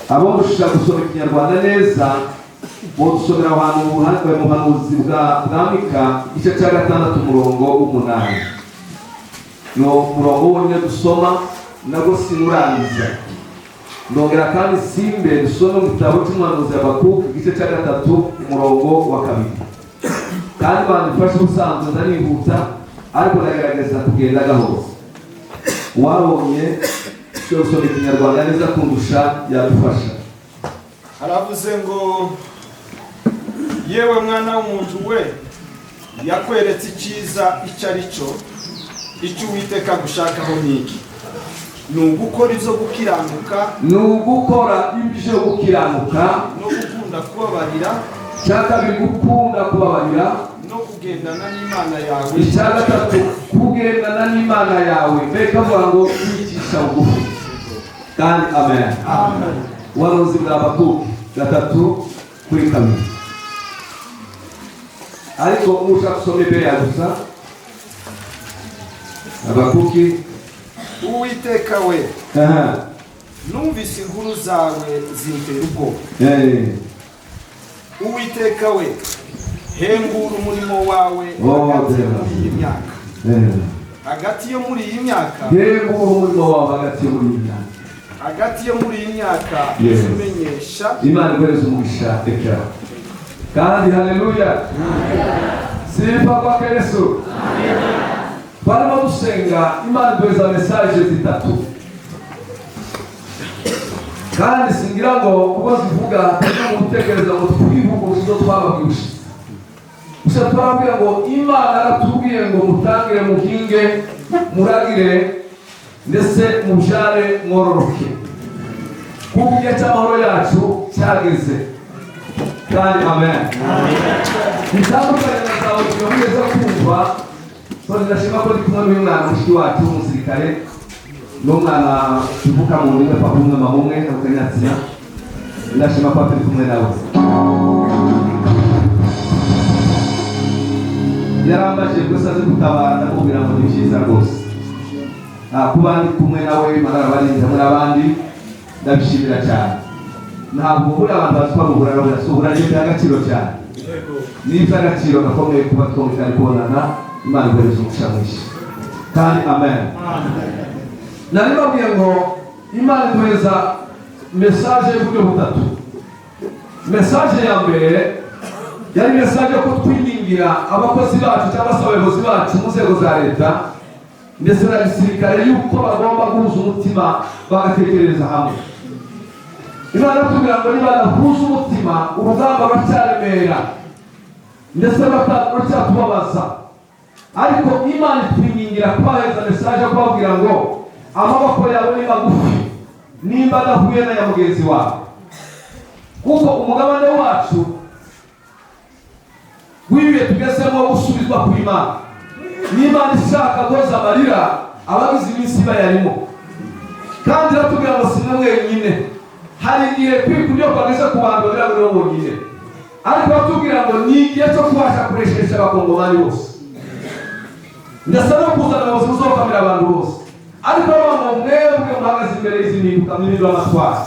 Abo mushaka gusoma Ikinyarwanda neza, bodusomera ahantu mu buhanuzi bwa Mika, igice cya 6, umurongo w'8. Ni umurongo wonyine dusoma, nabwo sinurangiza. Ndongera kandi simbe dusome mu gitabo cy'umuhanuzi Habakuki, igice cya 3, umurongo wa 2. Kandi bandifashe, ubusanzwe ndanihuta, ariko ndagerageza kugenda gahoro. Uwabonye ushobora gusoma Ikinyarwanda neza kundusha yadufasha. Haravuze ngo: "Yewe mwana w'umuntu we, yakweretse icyiza icyo ari cyo. Icyo Uwiteka agushakaho ni iki? Ni ugukora ibyo gukiranuka, ni ugukora ibyo gukiranuka, no gukunda kubabarira, icya kabiri, gukunda kubabarira, no kugendana n'Imana yawe." Icya gatatu, kugendana n'Imana yawe. Mbega avuga ngo kwicisha bugufi. Kandi amen. Ubuhanuzi bwa Habakuki 3:2. Ariko nushaka gusoma imbere ya gusa Habakuki. "Uwiteka we, numvise inkuru zawe zintera ubwoba. Uwiteka we, hembura umurimo wawe Oh, hagati yo Dema. muri iyi myaka, hagati yo muri iyi myaka, Hembura umurimo wawe hagati yo muri iyi myaka. Hagati yo muri iyi myaka umenyesha." Imana iguhereza umugisha ekera. Kandi haleluya, sifa kwa Yesu. Twarimo dusenga, Imana iduhereza message zitatu, kandi singira ngo kuko zivuga tuza mu gutekereza ngo twivuguruze izo twababwiye ubushize. Gusa twababwira ngo Imana yaratubwiye ngo mutangire muhinge, muragire, ndetse mubyare, mwororoke, kuko igihe cy'amahoro yacu cyageze. Kandi amen. Bitandukanye na za audio mugeze kumva. So ndashima ko ndi kumwe n'uyu mwana, mushiki wacu w'umusirikare, n'umwana tuvuka mu rumwe, papa umwe, mama umwe, akanyatsina. Ndashima ko turi kumwe nawe. Yarambaje gusa azi gutabara, ndamubwira ngo ni byiza rwose. Kuba ndi kumwe nawe, marara barinze hamwe n'abandi, ndabishimira cyane. Ntabwo buriya abantu bazi ko ari uburara, burya uburara ni iby'agaciro cyane, ni iby'agaciro gakomeye kuba twongera kubonana. Imana iguhereza umugisha mwinshi. Kandi amen. Nari babwiye ngo Imana iduhereza message y'uburyo butatu. Message ya mbere yari message yo kutwingingira abakozi bacu cyangwa se abayobozi bacu mu nzego za leta ndetse na gisirikare, yuko bagomba guhuza umutima, bagatekereza hamwe. Imana iratubwira ngo niba badahuza umutima, urugamba ruracyaremera ndetse ruracyatubabaza. Ariko Imana itwingingira kubahereza message yo kubabwira ngo amaboko yawe ni magufi nimba adahuye n'aya mugenzi wawe, kuko umugabane wacu w'ibihe tugezemo wo gusubizwa ku Imana, n'Imana ishaka guhoza amarira abagize iminsi bayarimo. Kandi iratubwira ngo si mwe mwenyine. Hari igihe kwikuryo kwageze ku bantu bagira ngo nibo bonyine, ariko batubwira ngo ni igihe cyo kubasha kuresheresha Abakongomani bose, ndetse no kuzana ubuyobozi buzokamira abantu bose. Ariko bavuga ngo mwebwe muhagaze imbere y'izi mpinduka mw'amatwara,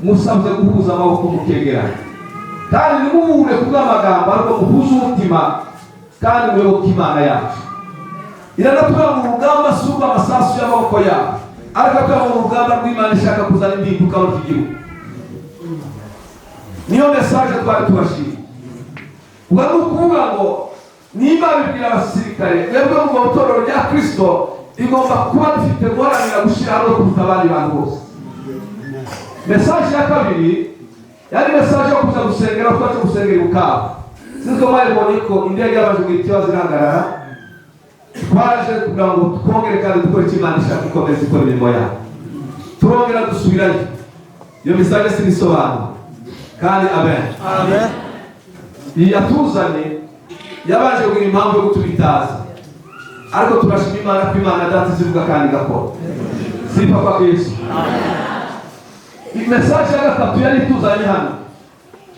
musabwe guhuza amaboko, mukegerana, kandi ntimuhure ku bw'amagambo, ariko muhuze umutima kandi muyoboke Imana yacu. Iranatubwira ngo urugamba si urw'amasasu y'amaboko yabo, ariko atubwira ngo urugamba rw'Imana ishaka kuzana impinduka muri iki gihugu. Niyo message twari tubashimiye. Ubwo ni ukuvuga ngo niba bibwira abasirikare, mwebwe mu itorero rya Kristo rigomba kuba rifite guharanira gushyira hamwe kuruta abandi bantu bose. Message ya kabiri yari message yo kuza gusengera. Twaje gusengera i Bukavu. Sinzi ko mwabibonye ko indege yabanje kugira ikibazo irahagarara. Twaje kugira ngo twongere kandi dukore icyo Imana ishaka, ikomeza ikora imirimo yayo. Turongera dusubirayo. Iyo message sinisobanura. Kandi amen. Iyi yatuzanye yabanje kugira impamvu yo gutuma itaza, ariko turashima Imana ko Imana data izivuga kandi igakora. Sifa kwa Yesu. Message ya gatatu yari ituzanye hano,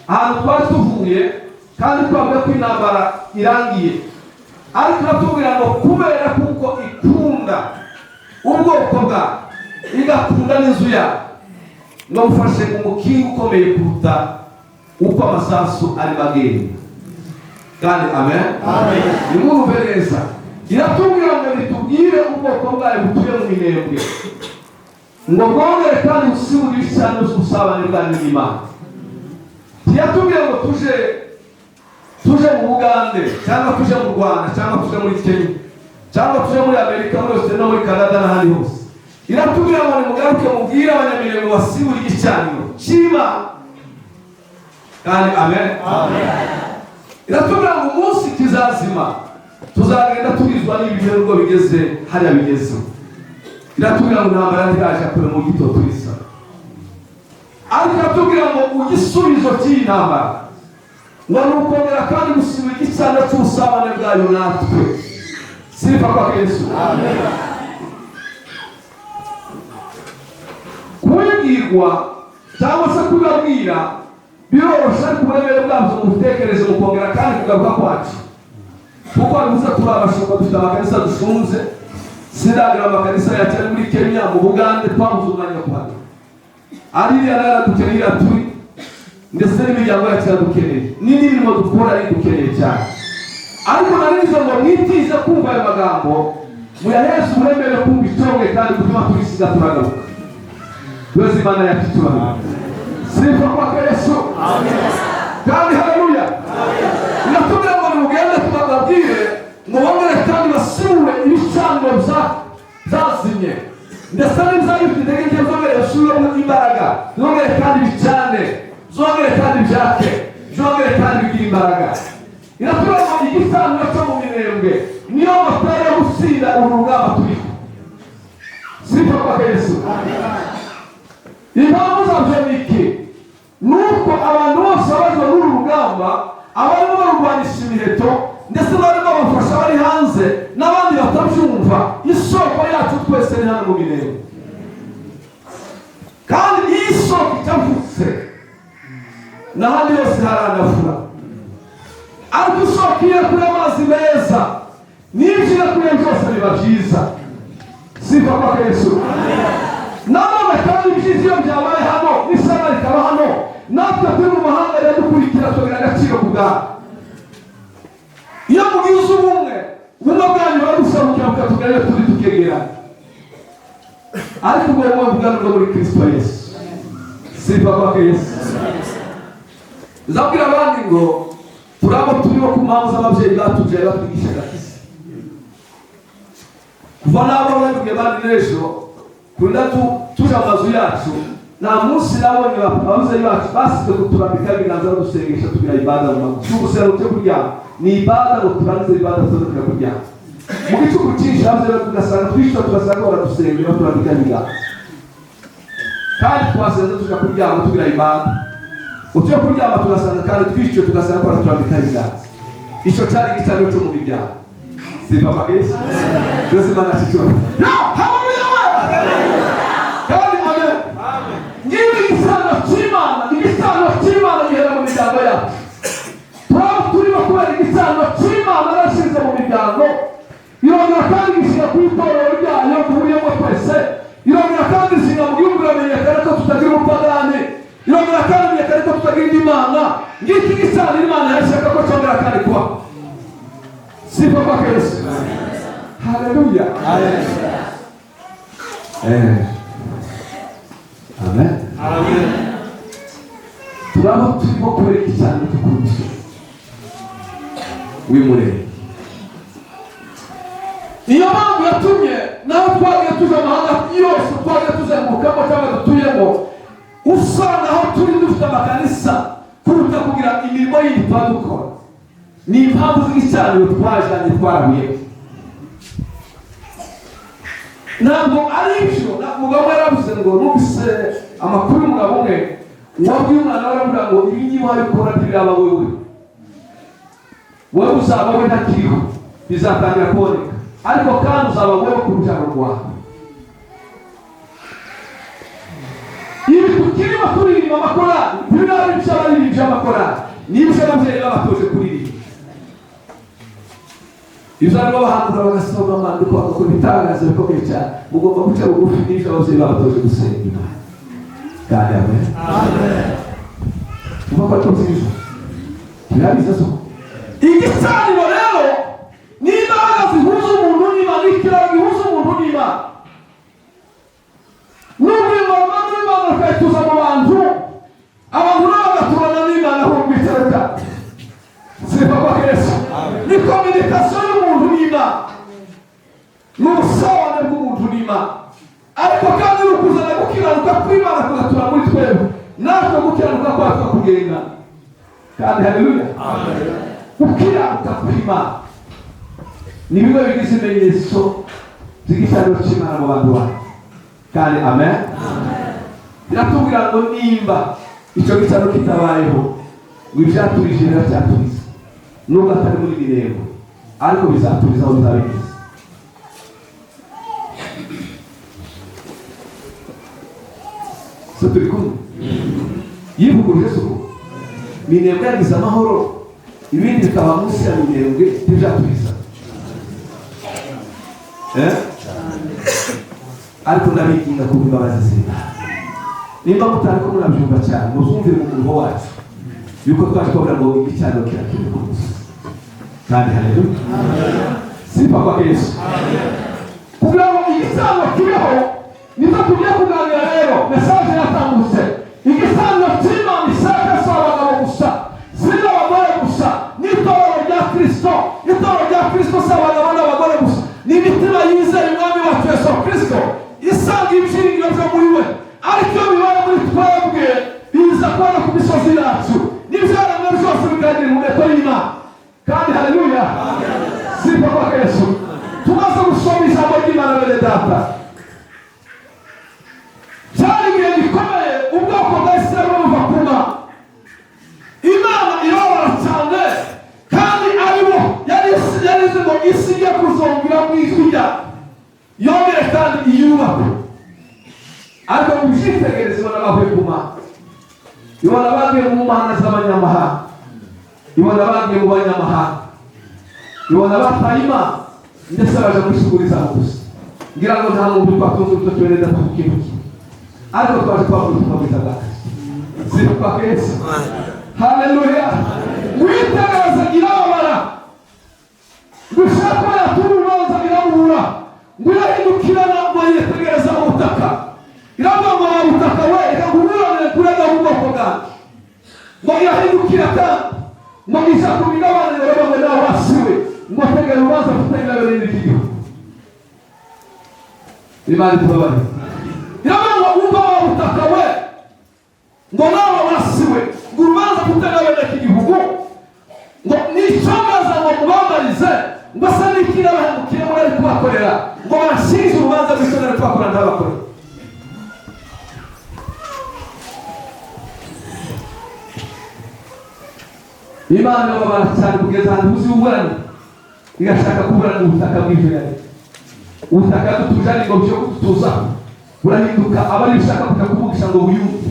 ahantu twari tuvuye kandi twavuga ko intambara irangiye, ariko iratubwira ngo kubera kuko ikunda ubwoko bwawe, igakunda n'inzu yawe. Ngo mufashe umukingo ukomeye kuruta uko amasasu arimo agenda. Kandi amen. Nimwumve neza, iratubwira ngo nitubwire ubwoko bwayo butuye mu Minembwe ngo bwongere kandi busibure ibisano by'ubusabane bwanyu n'Imana. Ntiyatubwiye ngo tuje mu Bugande, cyangwa tuje mu Rwanda, cyangwa tuje muri Kenya, cyangwa tuje muri Amerika, muri Australia no muri Canada n'ahandi hose. Iratubwira ngo nimugaruke mubwire Abanyamirembe basibure igicaniro cy'Imana. Kandi amen. Iratubwira ngo umunsi kizazima tuzagenda turizwa n'ibihe nubwo bigeze hariya bigeze. Iratubwira ngo intambara ntiraje kure mu gito turisa, ariko iratubwira ngo igisubizo cy'iyi ntambara ngo ni ukongera kandi gusiba igicaniro cy'ubusabane bwayo natwe. Sifa kwa Yesu. Kubibwirwa cyangwa se kubibabwira biroroshye, ariko uburemere bwabyo mu bitekerezo mu kongera kandi kugaruka kwacu, kuko bivuze turi abashumba, dufite amakanisa dushunze. Sindagira amakanisa yacu ari muri Kenya, mu Bugande, twabuze umwanya wo kuhagera. Ariya naradukeneye turi, ndetse n'imiryango yacu iradukeneye, n'imirimo dukora idukeneye cyane. Ariko narizo ngo mwitize kumva ayo magambo, muyaheze uburemere kumva icyoge kandi gutuma turisiga turagaruka. Twese Imana yacu icyubahiro. Sifa kwa Yesu. Kandi haleluya. Iratubwira ngo nimugende tubabwire ngo bongere kandi basibure ibicaniro byazimye, ndetse n'ibyari bifite intege nke zongere basubiremo imbaraga, zongere kandi bicane, zongere kandi byake, zongere kandi bigire imbaraga. Iratubwira ngo igicaniro cyo mu Minembwe niyo moteri yo gutsinda uru rugamba turiho. Sifa kwa Yesu. Impamvu zabyo ni iki? Nuko abantu bose baje muri uru rugamba, abarimo barurwanisha imiheto, ndetse barimo babafasha bari hanze n'abandi batabyumva, isoko yacu twese ni hano mu Minembwe. Kandi iyi soko itavutse n'ahandi hose haranafura, ariko isoko iyo kuri amazi meza n'ibyo kuri byose biba byiza. Sifa kwa Yesu. Nanone kandi ibyiza iyo byabaye hano n'isana rikaba hano, natwe turi mu mahanga riradukurikira tukagira agaciro ku bwacu. Iyo mugize ubumwe, ubumwe bwanyu buradusabukira bukatugera iyo turi tukegerana, ariko ubwo bumwe bwanyu bwo muri Kristo Yesu. Sifa kwa Yesu. Nzabwira abandi ngo turabo turiho ku mpamvu z'ababyeyi batubyaye batwigisha agakiza. Kuva n'abo babibwiye abandi n'ejo kunda tuje amazu yacu, nta munsi nabonye ababyeyi bacu basize kuturambika ibiganza badusengesha tugira ibada mu mazu. Si ugusenga cyo kuryama, ni ibada ngo turangize ibada tuze kujya kuryama. Mu gicuku cyinshi ababyeyi bacu tugasanga twishyura, tugasanga baradusengera baturambika ibiganza, kandi twasenze tuja kuryama tugira ibada. Utuye kuryama tugasanga kandi twishyuye, tugasanga baraturambika ibiganza. Icyo cyari igicaniro cyo mu miryango. Sifa kwa Yesu. Twese Imana yacu. Haleluya. Kandi amen. Ngibi igisano cy'Imana, igisano cy'Imana gihera mu miryango yacu. Turaba turimo kubera igisano cy'Imana yarashize mu miryango, irongera kandi igishyira ku itorero ryayo duhuriyemo twese, irongera kandi ishyira mu gihugu iramenyekana ko tutagira ubupagani, irongera kandi imenyekana ko tutagira indi mana. Ngiki igisano Imana yashaka ko cyongera kandi kuba. Sifa kwa Yesu. Haleluya. Amen. Amen. Turaba turimo kubera igicaniro cyo ku musozi w'Imurenge. Niyo mpamvu yatumye naho twagiye tuja amahanga yose twagiye tuzengurukamo cyangwa dutuyemo, usanga aho turi dufite amakanisa kuruta kugira imirimo yindi tuba dukora. Ni impamvu z'igicaniro twajanye twarahuyeho. Ntabwo ari ibyo. Umugabo yaravuze ngo numvise amakuru y'umugabo umwe wabwiye umwana we aravuga ngo ibi ngibi wabikora ntibiraba wewe, wowe uzaba we ntakiriho, bizatangira kuboneka, ariko kandi uzaba wowe ku rubyaro rwawe. Ibi tukirimo kuririmba amakorali ntibiraba iby'abaririmbyi b'amakorali, ni iby'ababyeyi babatoje kuririmba. Ibyo arimo bahanura bagasoma amandiko bagakora ibitangaza bikomeye cyane. Mugomba guca bugufi n'ibyo ababyeyi babatoje gusenga Imana. Kandi amen. Uba ko tuziza turabizi so igicaniro rero ni imbaraga zihuza umuntu n'Imana, ikiraro gihuza umuntu n'Imana. Nubwo ingoma n'Imana tukayituza mu bantu, abantu nabo bagaturana n'Imana aho bitereka. Sifa kwa Yesu. Ni communication y'umuntu n'Imana, ni ubusabane bw'umuntu n'Imana, ariko kandi ni ukuzana gukiranuka kw'Imana kugatura muri twebwe, natwe gukiranuka kwacu kugenga. Kandi haleluya. Gukiranuka kw'Imana ni bimwe bigize ibimenyetso by'igicaniro cy'Imana mu bantu bayo. Kandi amen. Biratubwira ngo nimba icyo gicaniro kitabayeho, ngo ibyaturije biracyaturiza, nubwo atari muri Mirembo, ariko bizaturiza aho bizaba bigeze. So turi kumwe yivuguruje isuku, Minembwe yagize amahoro, ibindi bikaba munsi ya Minembwe ntibyaturiza. Ariko ndabiginga ku imbabazi z'Imana, nimba mutari ko murabyumva cyane, muzumvire mu muruho wacu yuko twaje kubabwira ngo igicaniro kirakenewe ku musozi. Kandi haleluya. Sifa kwa Yesu. Kugira ngo igicaniro kibeho, nizo tugiye kuganira rero. Message yatambutse, igicaniro cy'Imana ishaka si abagabo gusa, si n'abagore gusa, n'itorero rya Kristo. Itorero rya Kristo si abagabo n'abagore gusa, ni imitima yizeye Umwami wacu Yesu Kristo, isanga ibyiringiro byo muri we. Ariko iyo bibaye muri twebwe, biza kubona ku misozi yacu, n'ibyaremwe byose bikagira impumeko y'Imana. Kandi haleluya. Sifa kwa Yesu. Tumaze gusoma ijambo ry'Imana, bene data, cyari igihe gikomeye ubwoko bwa Isirayeli buva ku Mana. Imana irababara cyane, kandi aribo yari izi ngo isi igiye kuzongera mu ijwi ryayo, yongere kandi iyubakwe. Ariko mu byitegerezo ibona bavuye ku Mana, ibona bagiye mu mana z'abanyamahanga, ibona bagiye mu banyamahanga, ibona bataye Imana, ndetse baje muri suguri zabo gusa. Ngira ngo nta muntu twatunze urutoki bene data ku kintu kimwe, ariko twaje twabona ubutumwa bwiza bwa Kristo. Sifa kwa Yesu. Haleluya. Witegereze irababara, gushaka yatura urubanza irabura, ngo irahindukirana ngo yitegereza ubutaka, iravuga ngo wa butaka we, reka nguburanire kurega ubwoko bwanjye. Ngo irahindukira kandi ngo iza ku migabane, baravuga ngo nawe wasiwe, ngo tegera urubanza kutegera bene ry'igihugu. Imana itubabarire. Iravuga ngo umva wa butaka we, ngo nawe wasiwe, ngo urubanza kutegera bene ry'igihugu, ngo nicyongaza ngo mubambarize, ngo se n'iki n'abahemukiye muri ari kubakorera, ngo bashinje urubanza rw'icyo nari kubakorera ndabakorera. Imana irababara cyane kugeza ahantu uzi uburane, igashaka kuburana ubutaka bw'ijuru. Ubutaka dutuje ngo byo kutuza burahinduka, abari bishaka kujya kuvugisha ngo buyumve,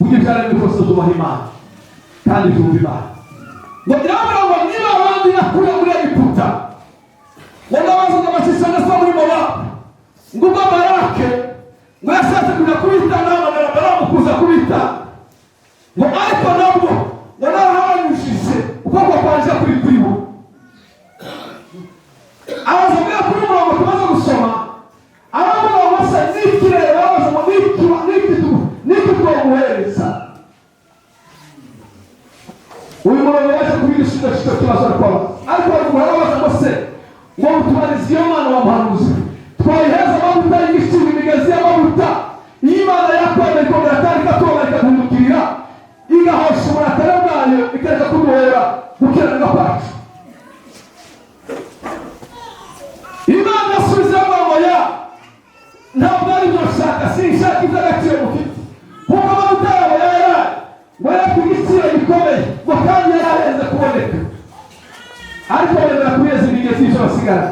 ujye byaremwe kose zubaha Imana kandi byumva Imana. Ngo irababwira ngo niba abandi nakuye muri Egiputa, ngo ndabaza ndabashisha ndetse muri Mowabu, ngo ubwo Barake ngo yashatse kujya kubita nahamagara Balamu kuza kubita, ngo ariko nabwo ngo narahabanyujije ukuboko kwanje kuri kuri bo. Abaza mbere kuri umurongo tumaze gusoma, aravuga ngo se n'ikirere, barabaza ngo n'iki twamuhereza. Uyu murongo waje kuba igisubizo cy'icyo kibazo, ariko ariko barabaza ngo se ngo mutubarize iyo Mana wa muhanuzi, twayiheza amavuta y'igiciro, imigezi y'amavuta, iyo Imana yakwemeye ikongera kandi ikatubona ikaduhindukirira, igahosha uburakari bwayo, ikareka kuduhera gukiranirwa kwacu. Imana asubiza ngo ya ntabwo ari byo nshaka, sinshaka iby'agaciro mufite, kuko amavuta yabo yari ngo yari ku giciro gikomeye, ngo kandi yari ahenze kuboneka, ariko bemera kuyeza imigezi y'icyo basigara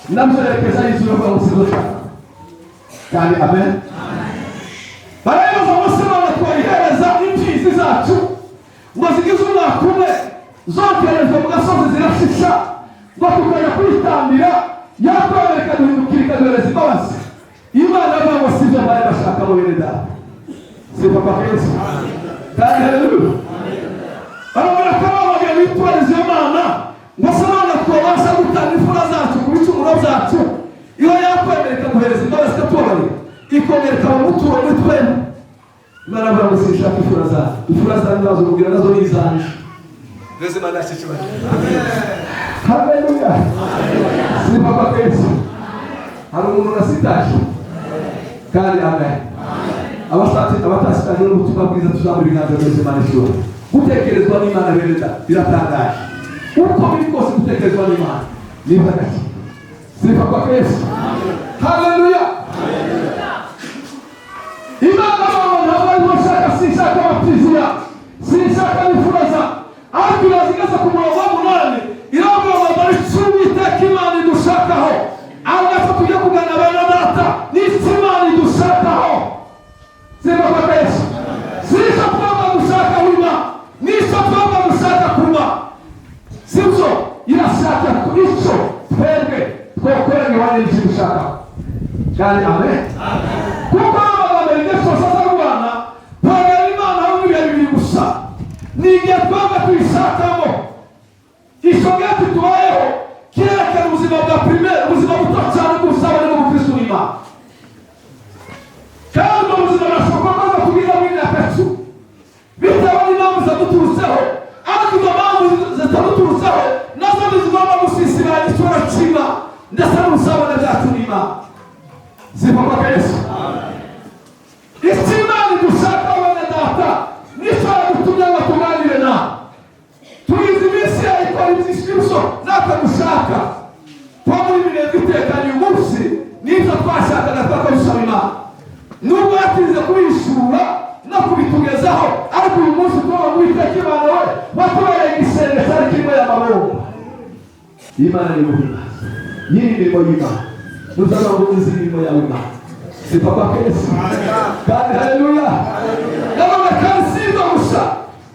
nabyo yerekeza izuba rwa musozi ushaka. Kandi amen. Barabibaza ngo se Imana twayihereza imfizi zacu ngo zigize umwaka umwe, zokerejwe mu gasozi zirashisha, ngo tukajya kwitambira, yakwemera ikaduhindukira ikaduhereza imbabazi. Imana avuga ngo si ibyo bari bashaka bo bene data. Sifa kwa Yesu. Kandi haleluya. Barabona ko abagabo bitwariza Imana ngo se Imana twabasha gutanga imfura zacu ku bicumuro byacu. Iyo yakwemera ikaguhereza imbabazi ikatubabarira, ikongera ikaba muturo muri twembi. Imana avuga ngo sinshaka imfura zacu, imfura zanjye ndazumubwira nazo ni izanje. Mbese Imana yashyikiwe. Haleluya. Sifa kwa Yesu. Hari umuntu nasitaje. Kandi amen. Abasatsi abatasitanye n'ubutumwa bwiza tuzamura ibiganza byose Imana ishobora. Gutekerezwa n'Imana bene da biratangaje. Uko biri kose gutekerezwa n'Imana ni iby'agaciro. Sifa kwa Yesu. Haleluya. Imana ntabwo ariho nshaka, sinshaka abatiziya, sinshaka n'imfura za, ariko irazigeza ku murongo w'umunani irabwira ngo dore icyo Uwiteka Imana idushakaho. Aho gato tujya kugana bene data n'icyo Imana idushakaho. Sifa kwa Yesu. Si icyo twaba dushaka wima, n'icyo twaba dushaka kuba, sibyo irashaka icyo twebwe twakora iwanyu n'icyo dushakaho. Kandi amen. Kuko amagambo yose azarwana twagana Imana aho ibihe bibiri gusa ni igihe twaba tuyishakamo. Icyo gati tubayeho kirerekana ubuzima bwa primaire, ubuzima buto cyane bw'ubusabane n'ubukristo n'Imana. Kandi ubwo buzima burashoboka ko batubwira muri imyaka 10 bitewe n'impamvu zaduturutseho, ariko izo mpamvu zitaduturutseho nazo ntizigomba gusisibira igituro cy'Imana ndetse n'ubusabane bwacu n'Imana. Sifa kwa Yesu. Icyo Imana idushaka bene data nicyo yadutumye ngo tuganire nawe. Tugize iminsi yayo ikora ibyo natwe dushaka. Kuba muri mirenge itekanye uyu munsi n'ibyo twashakaga twakabisaba Imana. Nubwo yatinze kubishura no kubitugezaho, ariko uyu munsi tuba mu Uwiteka Imana we watubereye igisenge cyari kirimo y'amaboko. Imana ni guhimbaza. Iyi ni imirimo y'Imana. Nuzaga ngo izi mirimo yawe Imana. Sifa kwa Yesu. Kandi haleluya. Nanone kandi si ibyo gusa.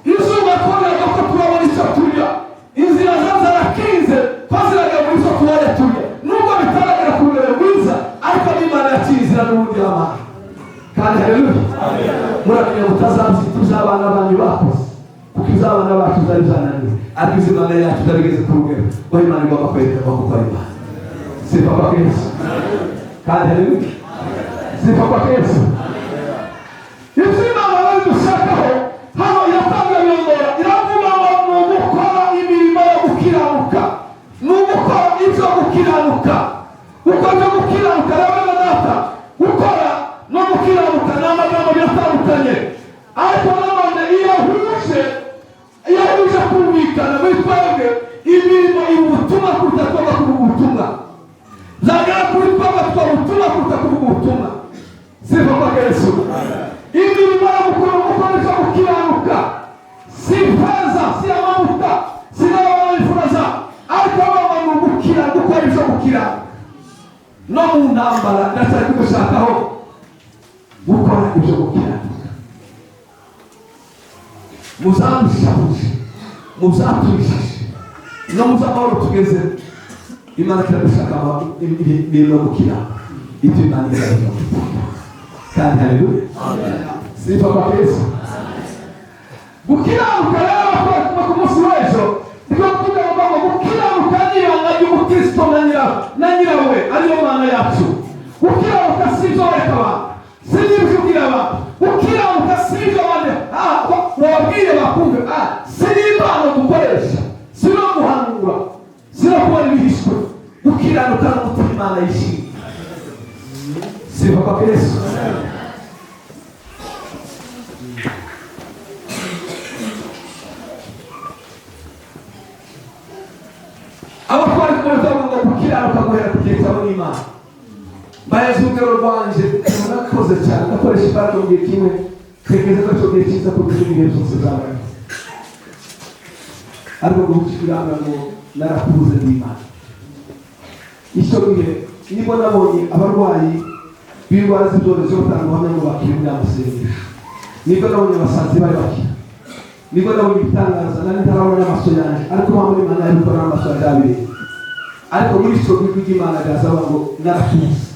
Izuba twabonye ko turabona icyo turya. Inzira zo zarakinze ko ziragera muri zo tubonye turya. Nubwo bitaragera ku rugero rwiza, ariko n'Imana yaciye inzira n'ubundi y'amana. Kandi haleluya. Muramenya mutazabyita iby'abana banyu bakoze, kuko iby'abana bacu byari byananiwe, ariko izi Imana yacu byarigeze ku rugero aho Imana igomba kwerekana ko ari Imana. Sifa kwa Yesu. Kandi haleluya. Sifa kwa Yesu. Ibyo Imana bari dushakaho hano iratanga yongera iravuga ngo ni ugukora imirimo yo gukiranuka, ni ugukora ibyo gukiranuka. Uko ibyo gukiranuka rero bene data, gukora no gukiranuka ni amagambo atandukanye, ariko nanone iyo ahuje kumvikana muri twebwe imirimo iba ubutumwa kuruta twaba kuvuga ubutumwa. Zagera kuri twaba twaba ubutumwa kuruta kuvuga ubutumwa. Sifa kwa Yesu. Imirimo yo gukora gukoresha gukiranuka si feza, si amavuta, si n'abana, ariko abantu gukira gukora ibyo gukiranuka. No mu ntambara ndacyari gushakaho gukora ibyo gukiranuka. Muzabishabuze, muzatubishije, no muzamahoro tugeze. Imana kiradushaka imirimo yo gukiranuka. Ibyo Imana izaza. Kandi haleluya. Sifa kwa Yesu. Gukiranuka rero kuva ku munsi w'ejo niko kuvuga ngo gukiranuka ni ibanga ry'umukristo na nyirawe ariyo Mana yacu. Gukiranuka si ibyo bareka abantu, si n'ibyo ubwira abantu. Gukiranuka si ibyo abandi bababwire bakumve, si n'impano dukoresha, si no guhanura, si no kubona ibihishwe. Gukiranuka no gutuma Imana yishimye. Sifa kwa Yesu. Abatwara kumwe ngo gukiranuka guhera ku gihe cyawe n'Imana. Mbaye urugero rwanje nakoze cyane, ndakoresha imbaraga mu gihe kimwe, tekereza ko icyo gihe cyiza kurusha ibihe byose byabaye. Ariko gukiranuka ngo narakuze n'Imana. Icyo gihe nibwo nabonye abarwayi b'indwara z'ibyorezo batanga ubuhamya ngo bakire muri amasengesho. Nibwo nabonye abasazi bari bakira. Nibwo nabonye ibitangaza nari ntarabona n'amaso yanjye, ariko mpamvu n'Imana yabikora n'amaso yanjye abiri. Ariko muri icyo gihe ry'Imana ryaza ngo narakuze.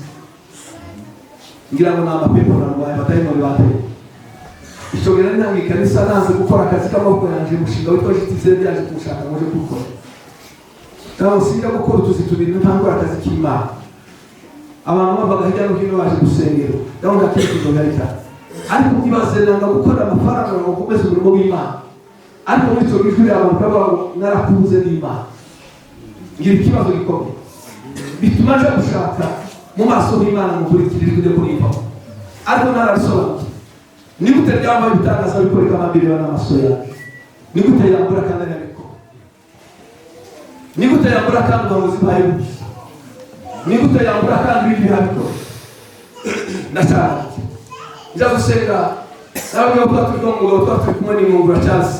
Ngira ngo ni amapepo narwaye, abadayimoni bateye. Icyo gihe nari ntangiye ikanisa, nanze gukora akazi k'amaboko yanjye. Umushinga witwa GTZ yaje kuwushaka ngo nje kuwukora. Ntabwo sinjya gukora utuzi tubiri ntangora akazi k'Imana. Abantu bavaga hirya no hino baje gusengera, ndabona nta kibazo. Ariko ibaze, nanga gukora amafaranga ngo nkomeze umurimo w'Imana, ariko muri icyo ijwi abantu bakavuga ngo narakubuze n'Imana. Ngira ikibazo gikomeye, bituma nja gushaka mu maso h'Imana ngo nkurikire ijwi ryo kurivaho, ariko ntarabisobanukiwe. Ni gute ryambaye ibitangaza bikoreka amabireba n'amaso yawe? Ni gute yambura kandi arabikora? Ni gute yambura kandi ubuhanuzi bwaheruka? Ni gute yambura kandi ibindi bihabikora? Ndashaka njya gusenga, nababwira ko turi kumwe, umugabo tuba turi kumwe n'ingungura Charles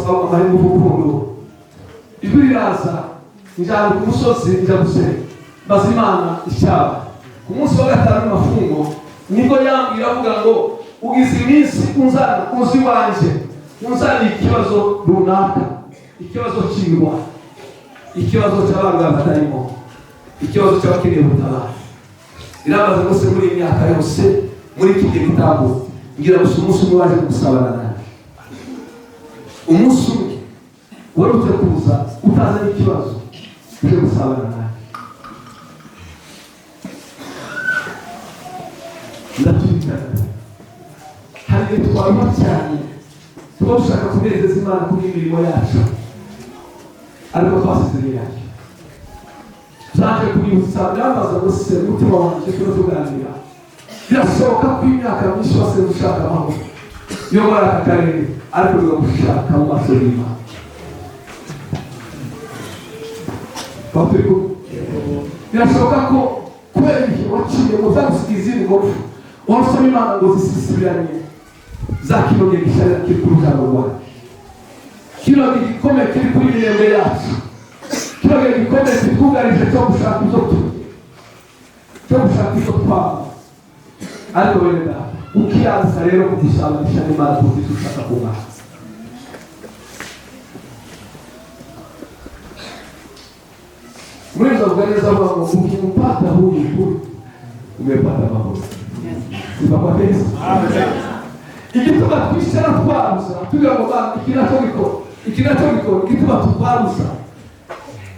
amahirwe urukundo. Ijwi riraza, njyana ku musozi, njya gusenga, mbaza Imana icyaba. Ku munsi wa gatanu w'amafungo nibwo yambwira, avuga ngo ugize iminsi unzana uzi iwanjye, unzaniye ikibazo runaka, ikibazo cy'indwara, ikibazo cy'abarwayi batarimo, ikibazo cy'abakeneye ubutabazi. Irabaza rwose, muri iyi myaka yose, muri iki gihe gitambutse, ngira gusa umunsi umwe waje gusabana nanjye, umunsi umwe warutse kuza utazanye ikibazo uje gusabana nanjye. Ndatwikana. Hari igihe twaruha cyane, tuba dushaka kunezeza Imana kubw'imirimo yacu, ariko twasize yacu. Zaje kubibutsa, birambaza ngo se umutima wanjye, tuba tuganira, birashoboka ko imyaka myinshi wose ushaka amahoro yo muri aka karere, ariko bigagushaka mu maso y'Imana. Birashoboka ko kubera ibihe waciyemo zagusiga izindi ngufu, warusaba Imana ngo zisisibiranye za kino gihe gisharira kiri ku rujano rwacu, kino gihe gikomeye kiri kuri mirembe yacu, kino gihe gikomeye kitwugarije cyo gushaka ibyo turya, cyo gushaka ibyo twaba. Ariko bene data, ukiyanza rero kugusabanisha n'Imana kuko icyo ushaka ku Mana. Muri izo neza avuga ngo ukimpata huyu huyu umepata mahoro. Sifa kwa Yesu. Igituma twicara twarusa tugira ngo bana iki nacyo gikora, iki nacyo gikora, igituma tutwarusa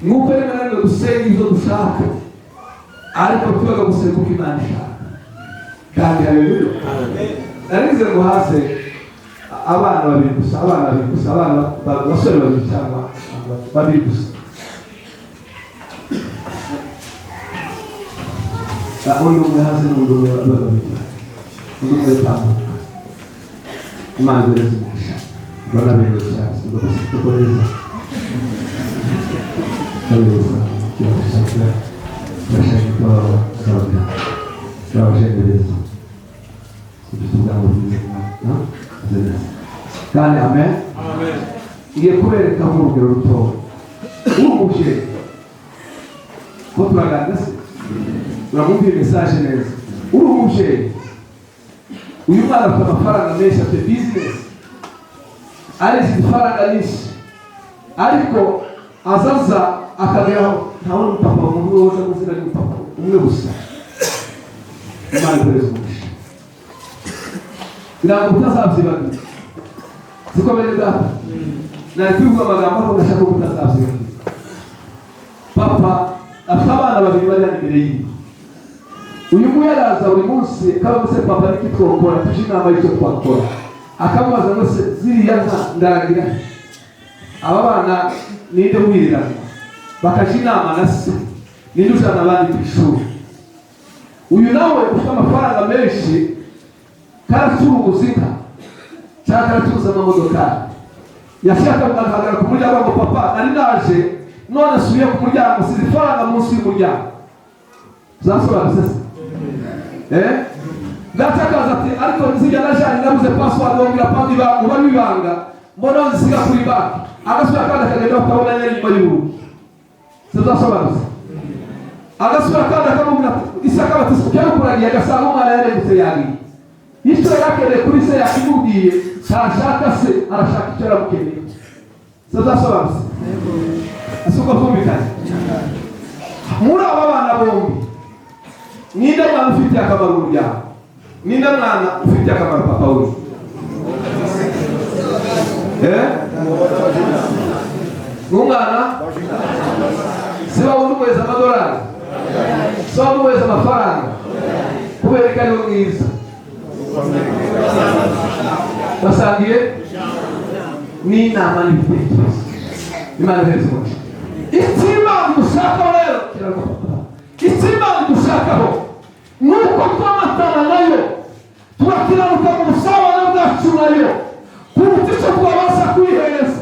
nuko rimwe na rimwe dusenga ibyo dushaka, ariko tubaga gusenga uko Imana ishaka. Kandi haleluya. Narize ngo hase abana babiri gusa, abana babiri gusa, abana basore babiri cyangwa babiri gusa. Undi umwe hasi n'undi umwe babiri, undi umwe tambuka. Imana ibereze umugisha. Mbona beza cyane, siko neza. Neza. Kandi amen. Ngiye kubereka nk'urugero rutoya. Uri ko turaganira se? Uramwumviye message neza. Uri umubyeyi, uyu mwana afite amafaranga menshi, afite business, arinjiza ifaranga nyinshi, ariko azaza akageraho ntawe n'umupapa umwe woza mu izina ry'umupapa umwe gusa. Imana ikoreza umugisha kugira ngo utazabyibagirwa. Siko bene data? Nari kubivuga amagambo, ariko ndashaka ko utazabyibagirwa. Papa afite abana babiri bari hano imbere yiwe. Uyu nguyu araza buri munsi akabaza se papa niki twokora, tuje inama y'icyo twakora. Akamubaza ngo se ziriya nka ndagira aba bana ninde wirirana, bakaja inama na se ninde ujana abandi ku ishuri. Uyu nawe ufite amafaranga menshi, karacuruza inka cyangwa karacuruza amamodokari, yashaka agahagarara ku muryango ngo papa nari naje none nsubiye ku muryango, size ifaranga munsi y'umuryango. Zasobanutse se? Gatakaza ati ariko nzijya najanye nabuze password, wongera pandi ba uba wibanga mbona nzisiga kuri banki. Agasubira kandi akagenda bakabona nyari inyuma y'urugi. Sizasobanutse? Agasubira kandi akamubwira ati isaka bati cyangwa kuragiye, agasanga umwana yarengutse yagiye. Icyo yarakeneye kuri se yakimubwiye, ntashaka se, arashaka icyo yaramukeneye. Sizasobanutse? Ese uko twumvikanye? Muri aba bana bombi, ninde mwana ufitiye akamaro umuryango? Ninde mwana ufitiye akamaro papa we? N'umwana si waba umuhereza amadolari, si waba umuhereza amafaranga, kubera ko ariwe mwiza basangiye n'inama n'ibitekerezo. Imana ihereza umugisha. Icyo Imana idushakaho rero kiragufata. Icyo Imana idushakaho ni uko twamatana nayo, turakiranuka mu busabane bwacu nayo kuruta icyo twabasha kwihereza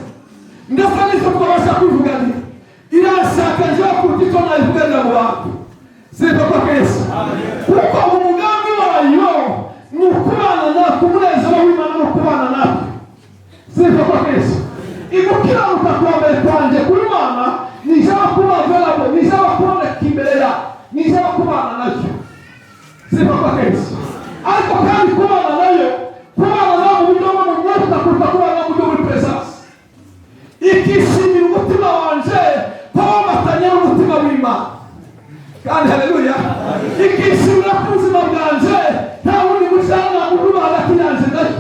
ndetse n'icyo twabasha kwivuganira. Irashaka njyewe kuruta icyo nayivuganira mu bantu. Sifa kwa Yesu, kuko umugambi wayo ni ukubana natwe. Umunezero w'Imana ni ukubana natwe. Sifa kwa Yesu. Igukiranuka kwa mbere kwanjye kuri Imana nijaba kuba available, nijaba kuboneka imbere ya, nijaba kubana nayo. Sifa kwa Yesu. Ariko kandi kubana nayo, kubana nayo mu buryo bwo mu mwuka kuruta kubana mu buryo buri presence, ikishimira umutima wanje ko wamatanye n'umutima w'Imana. Kandi haleluya, ikishimira ko ubuzima bwanje nta wundi mujyanama uba hagati yanjye nayo.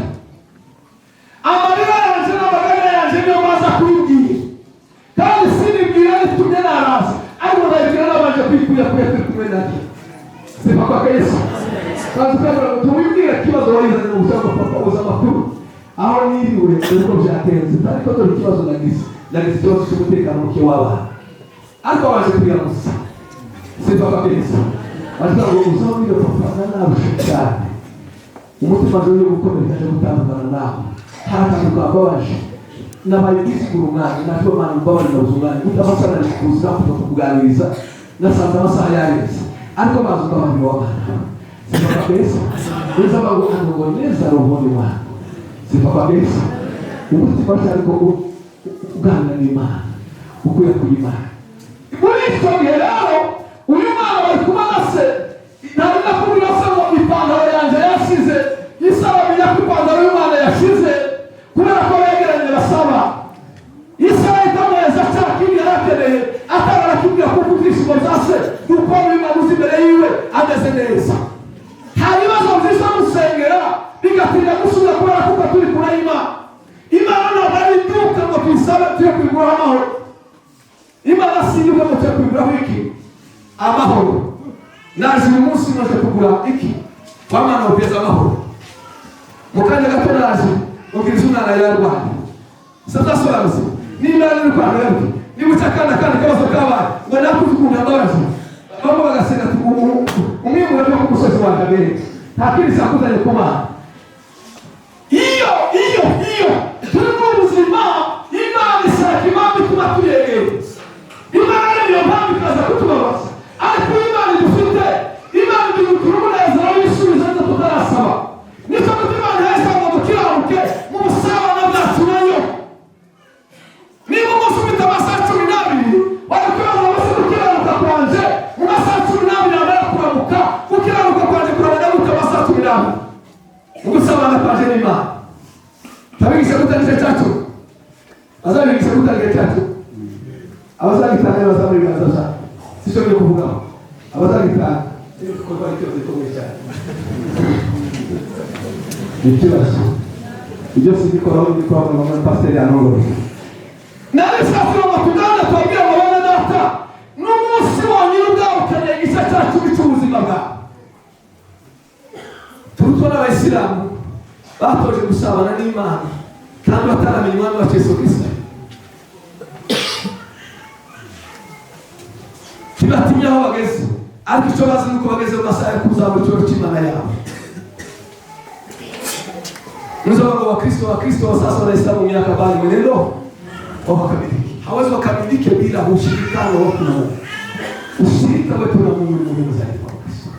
Amarira yanjye n'amaganya yanjye niyo maza kubibwira, kandi sinibwira ritumye naraza, ariko ndabibwira nabanje kwikuya kuya turi kumwe nayo. Sifa kwa Yesu. Kandi ukabura ngo tuwibwire ikibazo wayizanye mu bushaka. Papa, uza amakuru aho niriwe, dore uko byagenze, ariko dore ikibazo nagize, nagize ikibazo cy'umutekano muke w'abana, ariko wabanje kuyamusa. Sifa kwa Yesu. Bavuga ngo uzabwire papa nanarushe cyane, umutima nje uri gukomereka, aje gutandukana nawe, hari akantu kambabaje, nabaye kwisigura umwanya natwe. Mana, mbabarira, nabuze umwanya utamasaha nari kuza kuza kukuganiriza, nasanze amasaha yarenze, ariko baza mbabarira w'abana. Sifa kwa Yesu. Uza ngo anong'oneza rohoni mwangu. Sifa kwa Yesu. Umutima wacu ariko uganira n'Imana, ukuye ku Imana. Muri icyo gihe rero uyu mwana bari kumwe na se, ntari nakubwira se ngo ipantaro yanjye yashize. Ise aramenya ko ipantaro y'umwana yashize kubera ko begeranye basaba. Ise ahita amuhereza cya kindi yari akeneye atari arakubwira, kuko ibyishimo bya se ni uko uyu mwana uzi imbere yiwe ameze neza. Hari ibibazo byiza musengera bigatinda gusubira kubera kuko turi kure y'Imana. Imana ntabwo ari iduka ngo tuyisabe tuye kuyiguraho amahoro. Imana si iduka ngo tuye kuyiguraho iki? Amahoro. Naje uyu munsi maze kugura iki? Kwa mwana wapeza amahoro. Mu kanya gato naje ubwiriza umwana yarwaye, satasobanutse niba ari kwa yabwe, niba ucakana kandi kabazo kabaye ngo nakuze ukuntu ambabazi, bamwe bagasenga ati umwimura no ku musozi wa Kabere, nta kindi cyakuzanye ku Mana. Iyo turi mu buzima, Imana ishaka impamvu ituma tuyegera Imana. Niyo mpamvu ikaza kutubabaza, ariko iyo Imana idufite, Imana iduhindura umunezero w'ibisubizo nibyo tutarasaba. Nicyo gituma Imana yahise ngo dukiranuke mu busabane bwacu nayo. Niba umunsi ufite amasaha 12, wari kwibaza ngo se gukiranuka kwanje mu masaha 12 yamara kuramuka, gukiranuka kwanje kurabona gute amasaha 12 mu gusabana kwanje n'Imana? Tabigisha gutanga igice cyacu, azabigisha gutanga igice cyacu. Abazagitanga bazamura ibiganza byabo, sicyo ngiye kuvugaho. Abazagitanga, ibikorwa ari ikibazo gikomeye cyane, ni ikibazo. Ibyo sibikoraho, mbikoraho na pasiteri yanoroye. Nari nshatse ngo tugane tubabwire ngo bene data, n'umunsi wonyine ubwawe ukeneye igice cya cumi cy'ubuzima bwawe. Turutwa n'abayisilamu batoje gusabana n'Imana kandi bataramenya umwami wacu Yesu Kirisito. Ntibatinya aho bageze, ariko icyo bazi ni uko bageze mu masaha yo kuzamura icyubahiro cy'Imana yawe. Unaweza ngo Wakristo wa sasa wanahesabu miaka, bali mwenendo wakamiliki. Hawezi wakamilike bila ushirikano wetu na Mungu. Ushirika wetu na Mungu ni muhimu zaidi.